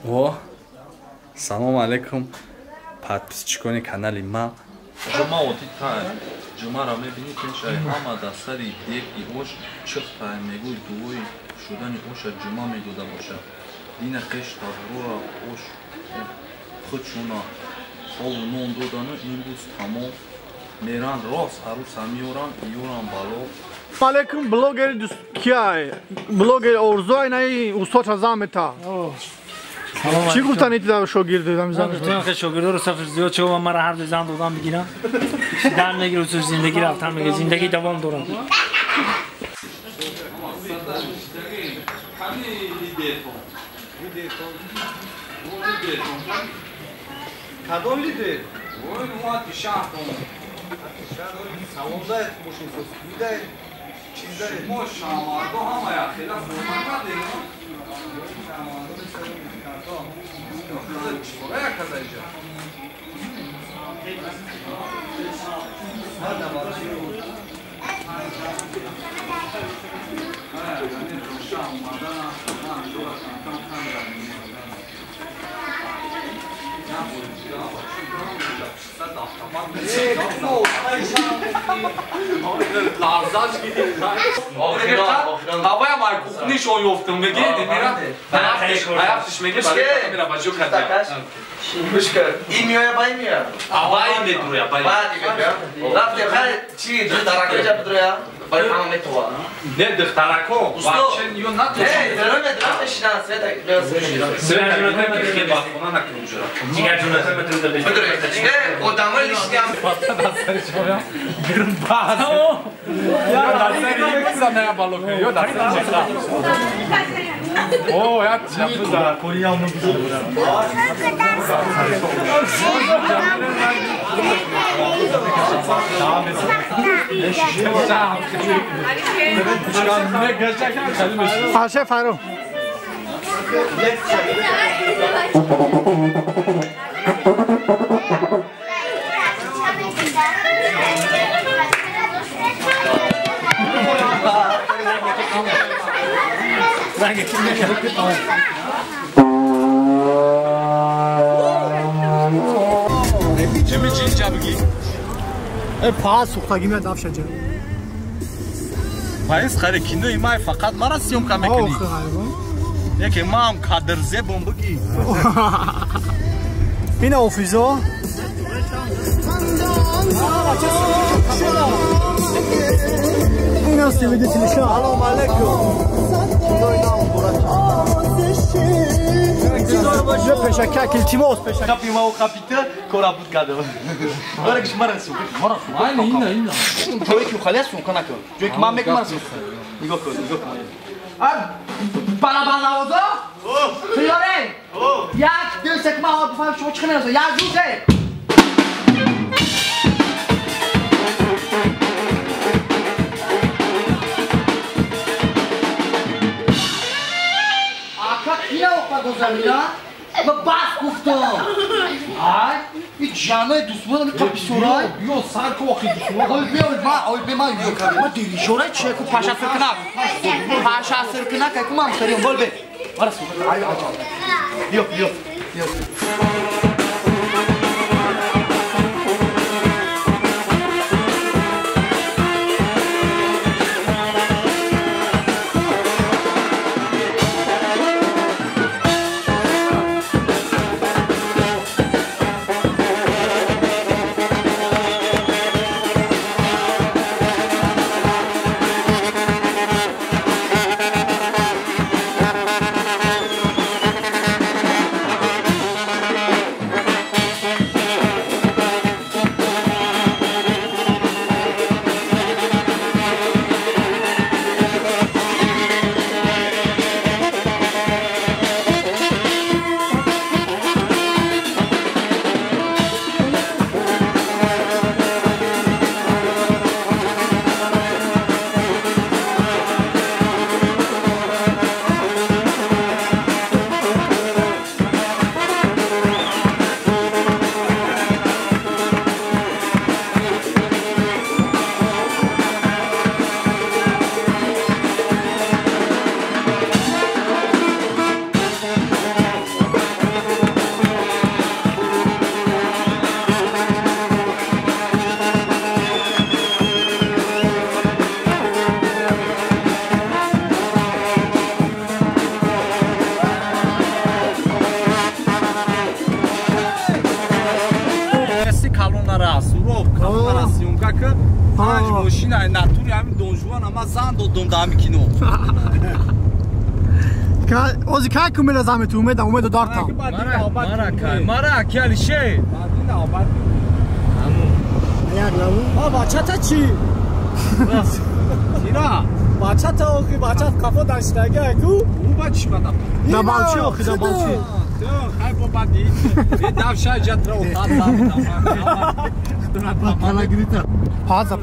О, салом алейкум, подписчикони канали ма. Ҷума оти тай. Ҷумаро мебинӣ пешай ҳама дар сари деги ош чихтай мегӯй дуои шудани оша ҷума медода бошад. Дина хеш табрура ош худшуна обу нон додану имрӯз тамом меран рост аруса меоран иёран бало. Алейкум блогери дӯст кияй? Блогери Орзуай наи устодша зан мета. Чӣ гуфтан ити шогирд дам? Шогирдоро сафар зиёд шуд, мара ҳар ду зан додам бигирам. Дан мегиру зиндагӣ рафтан мегир, зиндагӣ давом дорам. Кадом лидер? Ой, ну атишатон. Салон дай, мошин сос дай, чиз дай. Мо шамардо ҳама яхела форма кардем. Ҳаваям ай кухнишон ёфтам, меги мера аяфтиш меги мера ба ҷо кардам. Гӯш кар. Ин меоя ба ин меоя? Ба ин медуроя, ба ин. Баъд ин медуроя? Рафтем, хай чи духтаракоҷа бидуроя? Барои ҳама метова. Не, духтарако, бачен ё натош. Не, даро медура мешинан, света Света хел ба хона накунем ҷура. Ҷигар ҷуната метуда беш. Бидуроя. Не, одамои лишниам. Гирбаз. Я дасари зана балока, ё дасари чеха. О, я чапуда. Аше фаро. Пас сӯхтагӣ меяд афшаҷа. Паис харе кинои май фақат мара съёмка мекунӣ. Яке маам кадрзебом бигӣ. Ина офизо. Ина свидетелиша. Салом алейкум. Пешакак илтимос пешакак. Капи ма капита кора буд кадам. Барак шмара су. Мара су. Ина ина ина. Той ки халас су кана кун. Ҷой ки ман мекунам су. Нигоҳ кун, нигоҳ кун. А балабалавозо? Тиёре. Як ду се ма бифам шумо чӣ хеле як ду се. Ака кина опа гузарина? Ма бас гуфтам. Ай, и ҷанои дусмон қаписурай. Биё сар ко охи дусмон. Ой биё ма, ой би ма ё кардам. Ма дирижорай чи ку паша сиркнак. Паша сиркнак ку мам сариам бол бе. Мара су. Ай ай. Биё, биё, биё. Калонара, суроб калонара съёмка ки панҷ мошина натури ҳамин донжуана ма зан додум да ҳами кино. Ози кай кумеда зан мету умеда умеда дарта. Мара кай, мара аки Алишер. А бачата чӣ? Тира. Бачата охи бачат қафо даштага ку? Ӯ ба чӣ бада? Да балчи охи да балчи. Хай бо бади. Давша ҷатра отат. Паза.